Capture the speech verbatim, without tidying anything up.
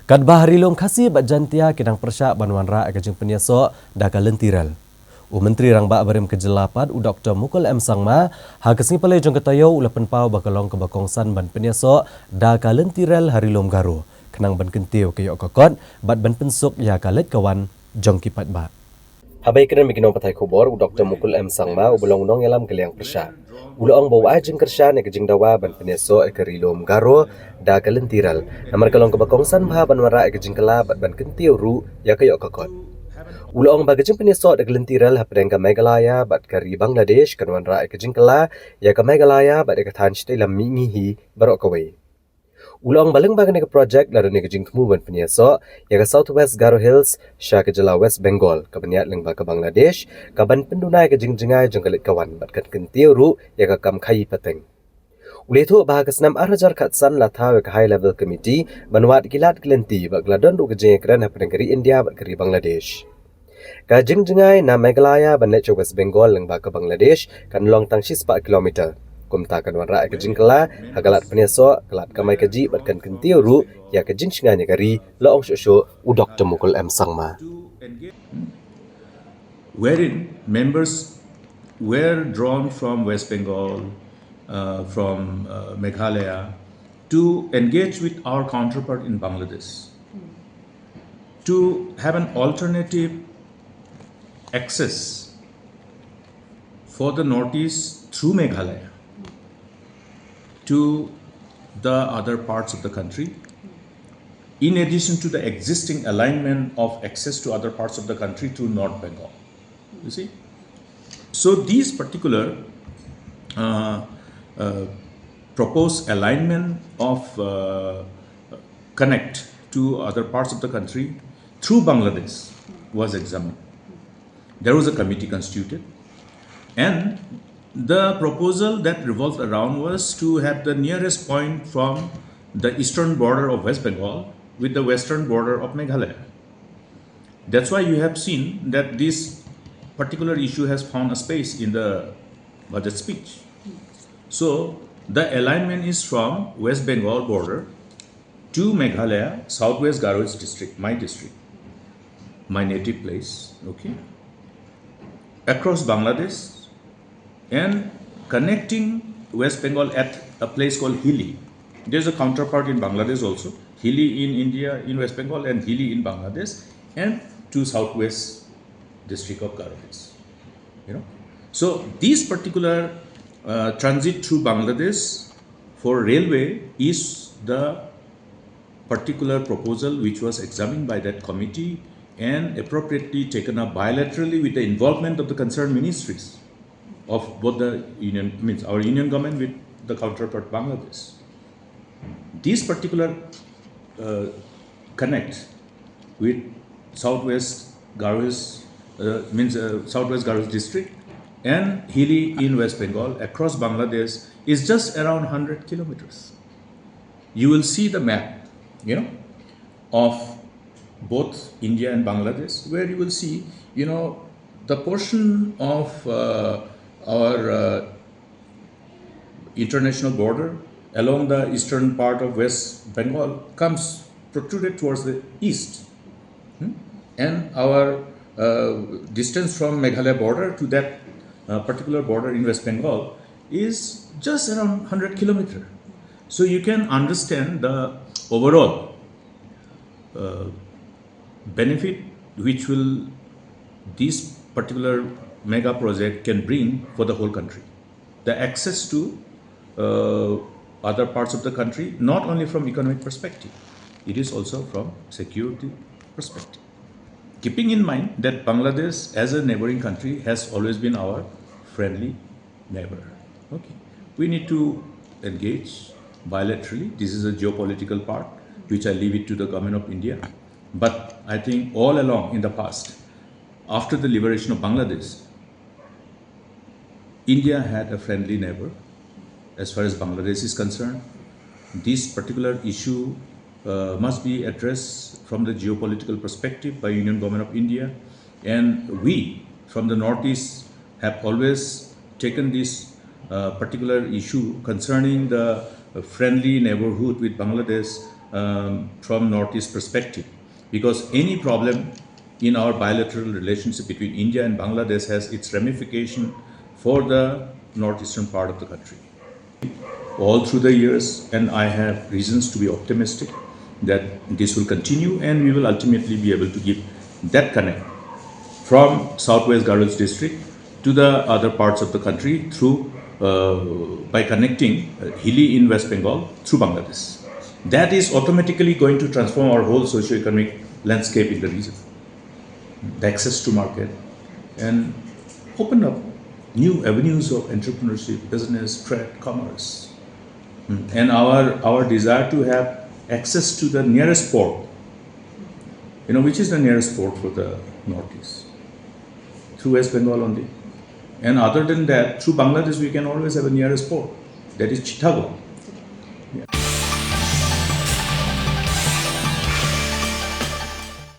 Katba ha Ri Lum Khasi bad Jaintia ki dang pyrshah ban wanrah ïa ka jingpynïasoh da ka lynti rel, u Myntri Rangbah barim ka jylla pat, u Doktor Mukul M Sangma, ha ka sngi Palei jong ka taïew u la pynpaw ba ka long kaba kongsan ban pynïasoh da ka lynti rel ha Ri Lum Garo, khnang ban kyntiew ka ïoh ka kot bad ban pynsuk ïa ka leit ka wan jong ki paidbah. Haba ïakren bad ki nongpathai khubor, u Doktor Mukul M Sangma, uba long u nongïalam ka liang pyrshah, u la ong ba u ai jingkyrshan ïa ka jingdawa ban pynïasoh ïa ka Ri Lum Garo da ka lynti rel, namar ka long kaba kongsan bha ban wanrah ïa ka jingkylla bad ban kyntiew ruh ïa ka ïoh ka kot. U la ong ba ka jingpynïasoh da ka lynti rel hapdeng ka Meghalaya bad ka ri Bangladesh kan wanrah ïa ka jingkylla ïa ka Meghalaya bad ïa ka thaiñ shatei lam mihngi hi baroh kawei. U la ong ba lyngba kane ka projek la don ïa ka jingthmu ban pynïasoh ïa ka South West Garo Hills sha ka jylla West Bengal, kaba ñiad lyngba ka Bangladesh, kaban pynduna ïa ka jingjngai jong ka leit ka wan bad kan kyntiew ruh ïa ka kam khaïi pateng. U la ïathuh ba ha ka snem ar hajar khatsan la thaw ïa ka High Level Committee ban wad ki lad ki lynti bad ka la don ruh ka jingïakren hapdeng ka ri India bad ka ri Bangladesh. Ka jingjngai na Meghalaya ban leit sha West Bengal lyngba ka Bangladesh kan long tang shispah kilometer. Kumta kan wanrah ïa ka jingkylla ha ka lad pynïasoh, ka lad kamai kajih bad kan kyntiew ruh ïa ka jingshngaiñ ïa ka ri, la ong shuh shuh u Doktor Mukul M Sangma. Wherein members were drawn from West Bengal, uh, from, uh, Meghalaya to engage with our counterpart in Bangladesh to have an alternative access for the Northeast through Meghalaya to the other parts of the country, in addition to the existing alignment of access to other parts of the country through North Bengal. You see? So these particular, uh, uh, proposed alignment of, uh, connect to other parts of the country through Bangladesh was examined. There was a committee constituted, and the proposal that revolved around was to have the nearest point from the eastern border of West Bengal with the western border of Meghalaya. That's why you have seen that this particular issue has found a space in the budget speech. So the alignment is from West Bengal border to Meghalaya, Southwest Garo Hills district, my district, my native place, okay, across Bangladesh and connecting West Bengal at a place called Hili. There's a counterpart in Bangladesh also, Hili in India, in West Bengal, and Hili in Bangladesh, and to Southwest district of Garo Hills. You know, so this particular, uh, transit through Bangladesh for railway is the particular proposal which was examined by that committee and appropriately taken up bilaterally with the involvement of the concerned ministries of both the union, means our union government with the counterpart Bangladesh. This particular, uh, connect with Southwest Garos, uh, means, uh, Southwest Garos district and Hili in West Bengal across Bangladesh is just around hundred kilometers. You will see the map, you know, of both India and Bangladesh, where you will see, you know, the portion of, uh, our, uh, international border along the eastern part of West Bengal comes protruded towards the east. Hmm? And our, uh, distance from Meghalaya border to that, uh, particular border in West Bengal is just around hundred kilometer. So you can understand the overall, uh, benefit which will this particular mega project can bring for the whole country. The access to, uh, other parts of the country, not only from economic perspective, it is also from security perspective. Keeping in mind that Bangladesh as a neighboring country has always been our friendly neighbor. Okay. We need to engage bilaterally. This is a geopolitical part, which I leave it to the government of India. But I think all along in the past, after the liberation of Bangladesh, India had a friendly neighbor as far as Bangladesh is concerned. This particular issue, uh, must be addressed from the geopolitical perspective by Union Government of India. And we, from the Northeast, have always taken this, uh, particular issue concerning the friendly neighborhood with Bangladesh, um, from Northeast perspective, because any problem in our bilateral relationship between India and Bangladesh has its ramification for the northeastern part of the country. All through the years, and I have reasons to be optimistic that this will continue, and we will ultimately be able to give that connect from Southwest Garo Hills district to the other parts of the country through, uh, by connecting, uh, Hili in West Bengal through Bangladesh. That is automatically going to transform our whole socio-economic landscape in the region. The access to market and open up new avenues of entrepreneurship, business, trade, commerce. Mm. And our, our desire to have access to the nearest port, you know, which is the nearest port for the Northeast, through West Bengal only. And other than that, through Bangladesh, we can always have a nearest port, that is Chittagong.